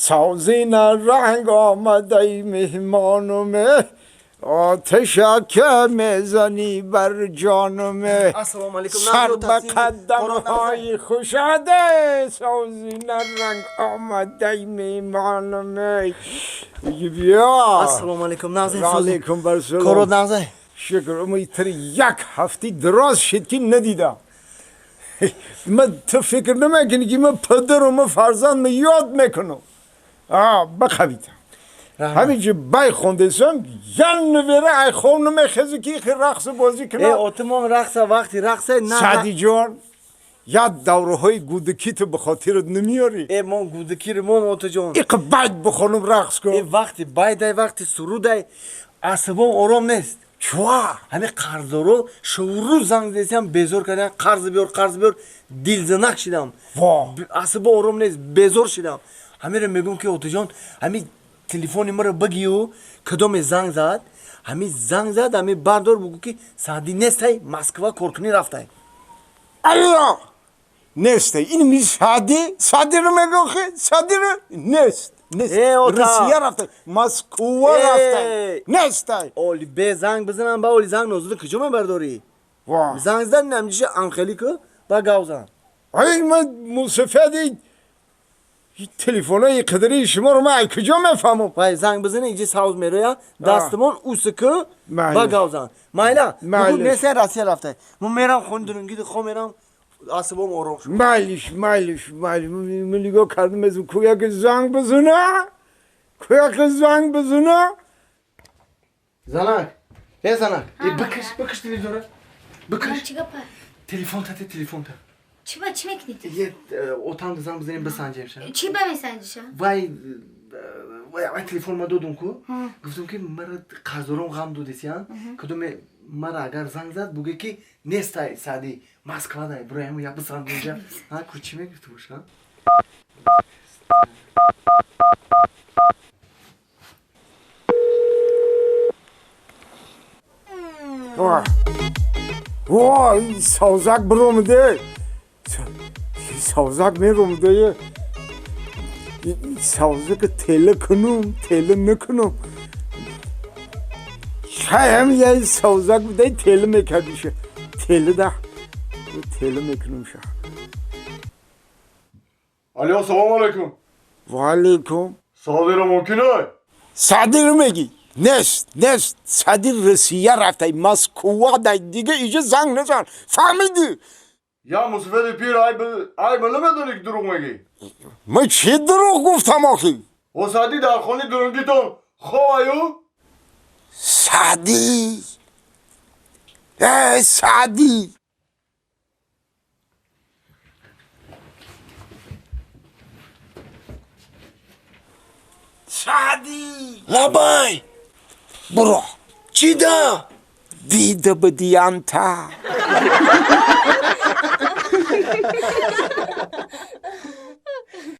Созина ранг омадай меҳмонуме, оташаке мезанӣ бар ҷонуме. Ассалому алайкум. Сар ба қадамҳои хушаде, созина ранг омадай меҳмонуме. Бия. Ассалому алайкум. Нағзай? Алайкум барсалом. Корот нағзай? Шукр. Умитри як ҳафти дароз шид, ки надидам. Ман ту фикр намекунӣ, ки ман падару ман фарзанд ма ёд мекунам. Бақавита. Ҳаминҷи бай хондесам, ян навера ай хов намехезу, ки ихи рақсу бозӣ Э, кунам. Отимон рақса, вақти рақса на. Саъдиҷон, як давраҳои гудакиту ба хотират намеёрӣ? Э, мон гудакири мон, отаҷон. Иқа байд бихонум, рақс кун. Э, вақти байдай, вақти сурудай, асабом ором нест. Чуа? Ҳами қарздоро шурӯ занг десиам, безор кардиан, қарз биёр, қарз биёр, дилзанак шидам. Во. Асабо ором нест, безор шидам. Ҳамеро мегӯм, ки отаҷон, ҳами телефони маро багию, кадоме занг зад, ҳами занг зад, ҳами бардор, бугӯ, ки Саъдӣ нестай, Москва коркунӣ рафтай. Алло, нестай ин ми Саъди, Саъдиро мегӯхи, Саъдиро нест, нест. Э, ота. Русия рафтай, Москва Э. рафтай, нестай. Оли бе занг бизанам, ба оли занг нозуда куҷо мебардорӣ? Во. Занг зад, намҷиша анхелӣ ку, ба гав зан. Ай, ман мусафеди телефонои қадари шуморо ман ай куҷо мефаҳмам? Вай, занг бизани, иҷи савз мероя, дастамон усу ку, Майли. ба гав зан, майла. Майли. Бугӯ нестай, Россия рафтай. Ман мерам хони дурунгиди, хо мерам, асабом ором шуд. Майлиш, майлиш, майлиш. Ман нигоҳ кардам, аз кӯяки занг бизана, кӯяки занг бизана. Занак, э, занак, э, бикиш, бикиш телевизора, бикиш. Чӣ гапа? Телефон тате, телефон та. Чӣ ба чӣ мекунӣ? Е, отам занг бизанем, бисанҷем ша. Чӣ ба месанҷиша? Вай, вай, вай, телефон ма додум ку, гуфтум, ки мара қарздором ғам додесиян, кадоме мара агар занг зад, буге, ки нестай Саъди, Москвадай, бураему я бисанҷа. А ку чӣ мегуфту боша? Во, во, савзак биромаде, савзак меромаде. Савзака тела кунум, тела накунум? Хаям я савзак будай, тела мекардиша, тела да, тела мекунум ша. Алло, салом алейкум. Ва алейкум. Саъдиро мумкин ай? Саъдиро мегӣ? Нест, нест. Саъди Русия рафтай, Москва дай, дига иҷа занг назан, фаҳмидӣ? Я мусафеди пир, ай ай, ма намедонӣ, ки дурӯғ мегӣ. Ман чӣ дурӯғ гуфтам охӣ? О, Саъдӣ дар хони дурунгитон ховаю? Саъдӣ, э, Саъдӣ. Саъдӣ. Лабай. Буро. Чӣ да? Дида ба диянта.